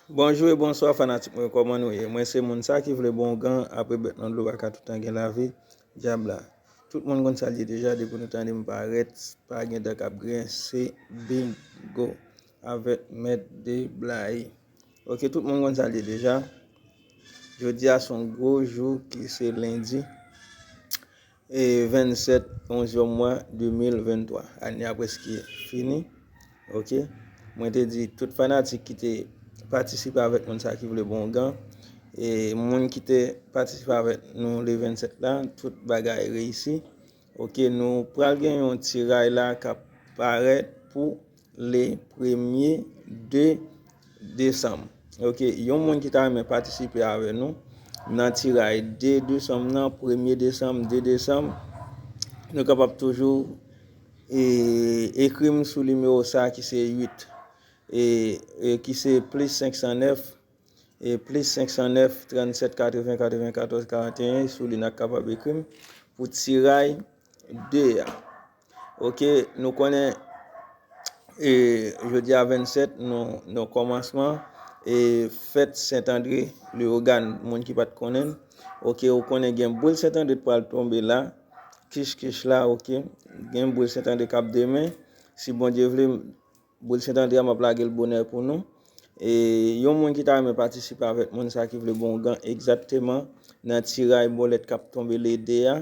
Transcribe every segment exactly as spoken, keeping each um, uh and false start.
Bonjou e bonswa fanatik mwen, kòman nou ye? Mwen se moun sa ki vle bon gan, apre bèt nan dlo pa ka toutan gen lavi, dyab la. Tout moun konn sa l ye deja, depi nou tande m parèt, pa gen dan k ap griyen, se bingo avèk mèt de blayi. Ok, tout moun konn sa l ye deja. Jodi a se yon gwo jou ki se lendi e vennsèt onzyèm mwa de mil venntwa. Ane a prèske fini. Ok. Mwen te di tout fanatik ki te patisipe avèk moun sa ki vle bon gan, e moun ki te patisipe avèk nou le vennsèt la, tout bagay reyisi. Ok, nou pral gen yon tiray la k ap parèt pou le premye de desanm. Ok, yon moun ki ta renmen patisipe avè nou nan tiray de desanm nan, premye desanm, de desanm, nou kapab toujou e, ekri m sou nimewo sa ki se uit, e, e ki se plis senk san nèf, e plis senk san nèf, trannsèt, katreven, katreven katòz, karanteyen, sou li n ap kapab ekri m pou tiray de a. Ok, nou konnen, e, jodi a vennsèt, nou, nou kòmansman, e, fèt Sentandre, Leyogàn, moun ki pa t konnen. Ok, ou konnen gen boul Sentandre pral tonbe la, kich kich la, ok. Gen boul Sentandre k ap demen. Si Bondye vle, boul Sentandre a m ap lage l bonè pou nou. E yon moun ki ta renmen patisipe avèk moun sa ki vle bon gan egzakteman nan tiray bòlèt k ap tonbe le de a,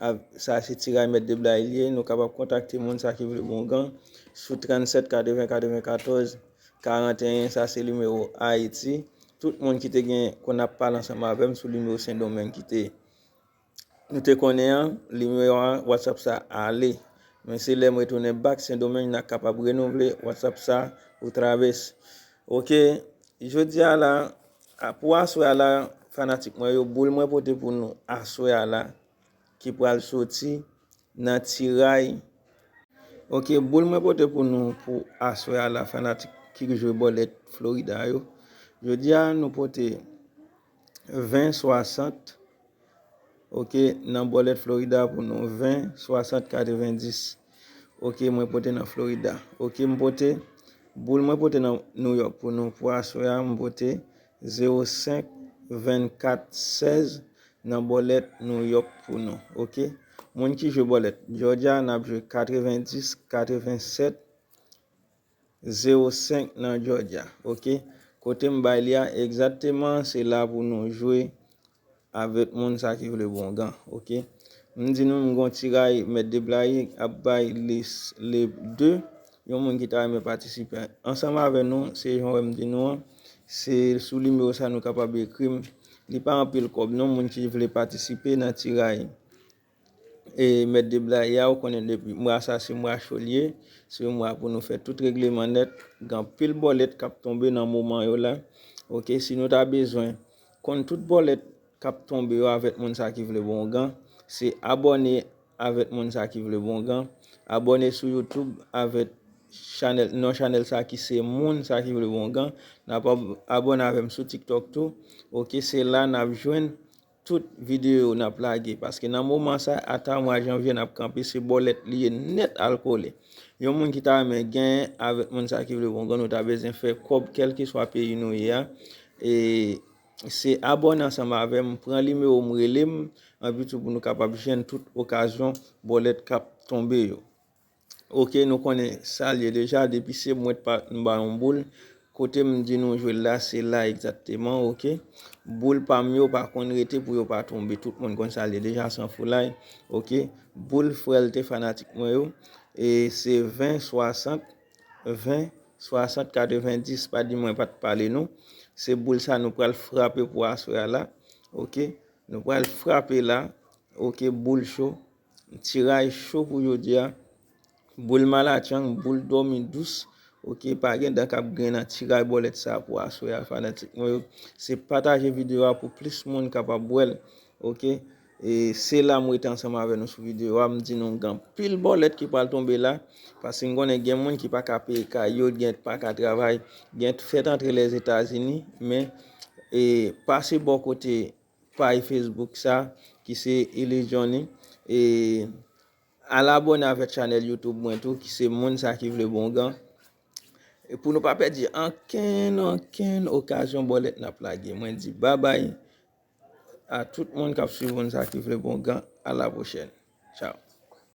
a, sa se tiray mèt de blayi l ye, nou kapab kontakte moun sa ki vle bon gan sou trannsèt katreven katreven katòz karanteyen, sa se nimewo Ayiti. Tout moun ki te gen konn ap pale ansanm avè m sou nimewo Sendomeng ki te nou te konnen an, nimewo a WhatsApp sa ale. Men se lè m retounen back Sendomeng n a kapab renouvle WhatsApp sa ou travès. Ok, jodi a la, a, pou aswè a la, fanatik mwen yo, boul mwen pote pou nou aswè a la, ki pral soti nan tiray. Ok, boul mwen pote pou nou pou aswè a la, fanatik ki jwe bòlèt Florida yo. Jodi a, nou pote ven swasant, ok, nan bòlèt Florida pou nou, ven swasant katrevendis. Ok, mwen pote nan Florida. Ok, m pote, boul mwen pote nan New York pou nou, pou aswè a, m pote zewo senk vennkat sèz nan bòlèt New York pou nou, ok? Moun ki jwe bòlèt Georgia, n ap jwe katrevendis katrevensèt zewo senk nan Georgia, ok? Kote m bay li a, egzakteman, se la pou nou jwe avèk moun sa ki vle bon gan, ok? M di nou, m gon tiray mèt de blayi ap bay le, le de, yon moun ki ta renmen patisipe ansanm avè nou, se jan w wè m di nou an, se sou nimewo sa nou kapab ekri m. Li pa anpil kòb non, moun ki vle patisipe nan tiray e mèt de blayi a, ou konnen depi mwa sa se mwa cho l ye, se yon mwa pou nou fè tout regleman nèt, gen anpil bòlèt k ap tonbe nan moman yo la. Ok, si nou ta bezwen konn tout bòlèt k ap tonbe yo avèk moun sa ki vle bon gan, se abòne avèk moun sa ki vle bon gan, abòne sou YouTube avèk chanèl, non chanèl sa ki se moun sa ki vle bon gan, n ap ab-, abòne avè m sou TikTok tou. Ok, se la n ap jwenn tout videyo n ap lage, paske nan moman sa, ata mwa janvye n ap kanpe, se bòlèt li ye nèt al kole. Yon moun ki ta renmen genyen avèk moun sa ki vle bon gan, nou ta bezwen fè kòb kèlkeswa peyi nou ye a. E se abòne ansanm avè m, pran nimewo m, rele m, anpi tou pou nou kapab jwenn tout okazyon bòlèt k ap tonbe yo. Ok, nou konnen sa l ye deja, depi se mwen pa m ba yon boul, kote m di nou jwe l la, se la egzakteman, ok. Boul pa m yo pa konn rete pou yo pa tonbe, tout moun konn sa l ye deja, sanfoulay, ok. Boul frèlte fanatik mwen yo, e se ven swasant, ven swasant katrevendis, pa di mwen pa t pale nou. Se boul sa nou pral frape pou aswè a la, ok. Nou pral frape la, ok, boul cho. Tiray cho pou jodi a. Boul malatchang, boul dòmi dous. Ok, pa gen dan k ap griyen nan tiray bòlèt sa pou aswè a, fanatik mwen yo. Se pataje videyo a pou plis moun kapab wè l. Ok, e se la m rete ansanm avè nou sou videyo a. M di nou gen anpil bòlèt ki pral tonbe la. Paske m konnen gen moun ki pa ka peye kay yo, gen pa ka travay, gen fèt antre Lèzetazini. Men, e pase bò kote paj Facebook sa, ki se Illy Johnny. E al abòne avèk chanèl YouTube mwen tou, ki se moun sa ki vle bon gan. E pou nou pa pèdi ankenn, ankenn okazyon bòlèt n ap lage. Mwen di babay a tout moun k ap swiv Moun Sa Ki Vle Bon Gan. A la pwochèn. Tchao.